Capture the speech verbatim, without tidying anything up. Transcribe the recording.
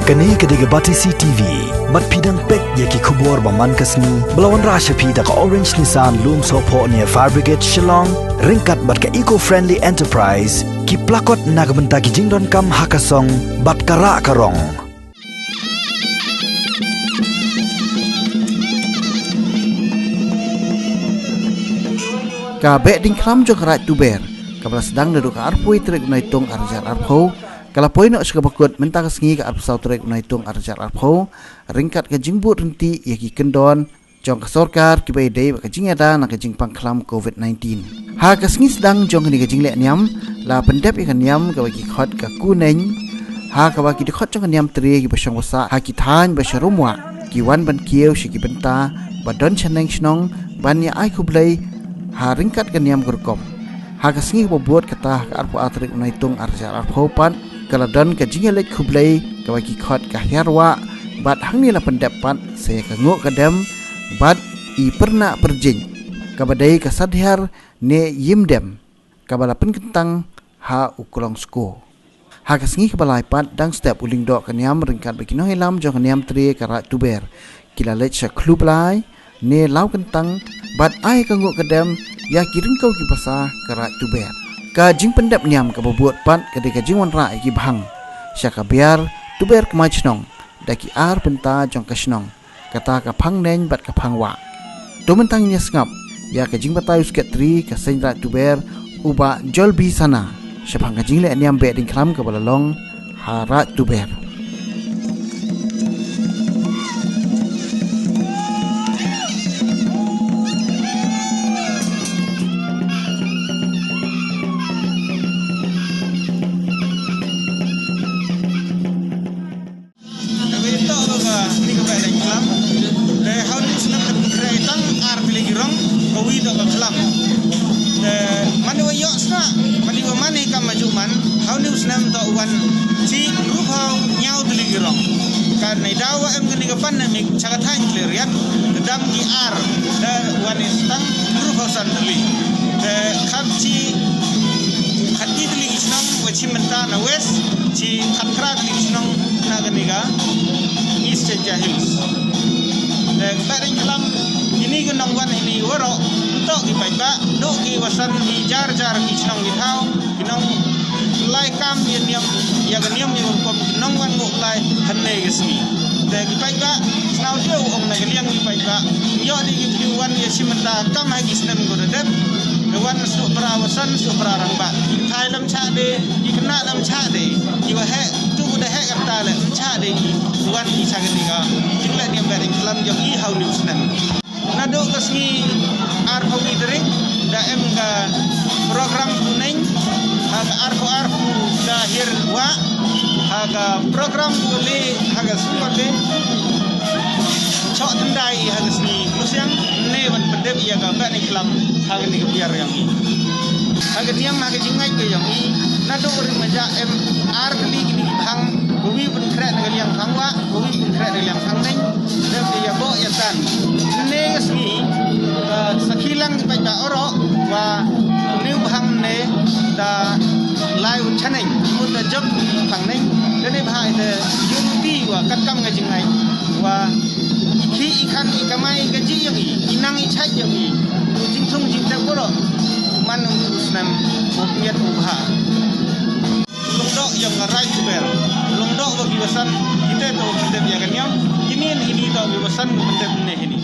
Kane ka dei ka Batesi T V. Bad phi dang peit ïa ki khubor ba man ka sngi ba la wanrah sha phi da ka Orange Nissan Lumsohphoh near Fire Brigade Shillong, ryngkat bad ka Eco Friendly Enterprise, ki plakot na ka bynta ki jingdonkam ha ka song bad ka rah ka rong. Ka Behdeiñkhlam jong ka Raid Tuber, kaba la sdang naduh ka arphew tarik u Naitung ar hajar arphew, ka la poi noh sha kaba kut mynta ka sngi ka arphew saw tarik u Naitung ar hajar arphew, ryngkat ka jingbud ryntih ïa ki kyndon jong ka sorkar kiba ïadei bad ka jingïada na ka jingpang khlam covid nineteen. Ha ka sngi sdang jong kane ka jingleh niam, la pyndep ïa ka niam kaba ki khot ka Kuneng, ha kaba ki dkhot jong ka niam tre kiba shong ba sah ha ki thaiñ ba sharum wah ki wan ban kiew sha ki bynta ba don shaneng shnong ban ïa ai khublei ha ryngkat ka niam ka rukom. Ha ka sngi kaba bud kata ha ka arphew ar tarik u Naitung ar hajar arphew pat, ka la don ka jingïaleit khublei kaba ki khot ka Hiar Wah, bad hangne la pyndep pat sa ïa ka Nguh ka Dem bad i Pyrnah Pyrjing, kaba dei ka Sadhiar ne Yim Dem, kaba la pynkyntang ha u Klong Sko. Ha ka sngi kaba lai pat, dang step u Lyngdoh ka niam ryngkat bad ki nongïalam jong ka niam tre ka Raid Tuber, ki la leit sha Khloo Blai ne Lawkyntang bad ai ka Nguh ka Dem ïa ki ryngkew ki basa ka Raid Tuber. Ka jingpyndep niam kaba bud pat ka dei ka jingwanrah ïa ki bhang sha ka Biar Tuber Kmai Shnong da ki ar bynta jong ka shnong, kata ka Phang Neng bad ka Phang Wah. To mynta ngin ïa sngap ïa ka jingbatai u Secretary ka Seng Raid Tuber, u Bah Jolbi Sana, shaphang ka jingleh niam Behdeiñkhlam kaba la long ha Raid Tuber. Ka wei toh ka, ni ka Behdeiñkhlam. Te ha une u snem ka khreh tang ar tylli ki rong, ka wei toh ka khlam. Te mane wa ïoh sna, mane wa mane kam ma ju man, ha une u snem toh wan chi ruh ha ñiaw tylli ki rong. Ka nai daw wa em kane ka pandemic, cha ka thaiñ Khliehriat, ka dam ki ar, te wan i tang ruh ha san tylli. Te kham chi khat ki tylli ki shnong, wa chi mynta na West, chi khatphra tylli ki shnong na kane ka East Jaintia Hills. Te ka Behdeiñkhlam, kine ki nongwan hini waroh, toh ki paidbah, duh ki wasan hi jar jar ki shnong ki thaw, ki nonglai kam ïa niam, ïa ka niam ïa ka rukom, ki nongwan Nguh Blai, hangne ka sngi. Te ki paidbah, sngewthuh ong na ka liang ki paidbah, ïoh dei ki phi wan ïa shi mynta kam ha ki snem ko da dep, ka wan suh pra wasan, suh pra rangbah. Ki thai lam chah de, ki khynnah lam chah de, ki wa heh, tu da heh kata le, lam chah de ki wan ki cha kane ka jingleh niam Behdeiñkhlam jong i ha une u snem. Naduh ka sngi arphew wi tarik, da em ka program Kuneng, ha ka arphew arphew da Hiar Wah, ha ka program Kuli, ha ka sngi Kuli, Chok Tyndai ha ka sngi Musiang, ne ban pyndep ïa ka Behdeiñkhlam ha kane ka Biar jong i. Ha ka niam ha ka jingngeit ka jong i, naduh ri maja em ar tylli kine ki bhang, ka wi pynkhreh na ka liang Phang Wah, ka wi pynkhreh na ka liang Phang Neng, dep ïa boh ïa tan. Ne ka sngi, ka sakhi lang ki paidbah waroh, wa une u bhang ne da lai u chaneng, mut da jop Phang Neng, da ne bha ïa da jong pi wa katkam ka jingngeit, wa i khih i khan i kamai ka jingïong i, i nang i chait ïong i, u jingthung jingtep waroh, man u snem, u miet u bha. Lyngdoh ïong ka Raid Tuber, lyngdoh wa ki wasan, kita to pyndep ïa ka niam, kine hini to ki wasan pyndep ne hini.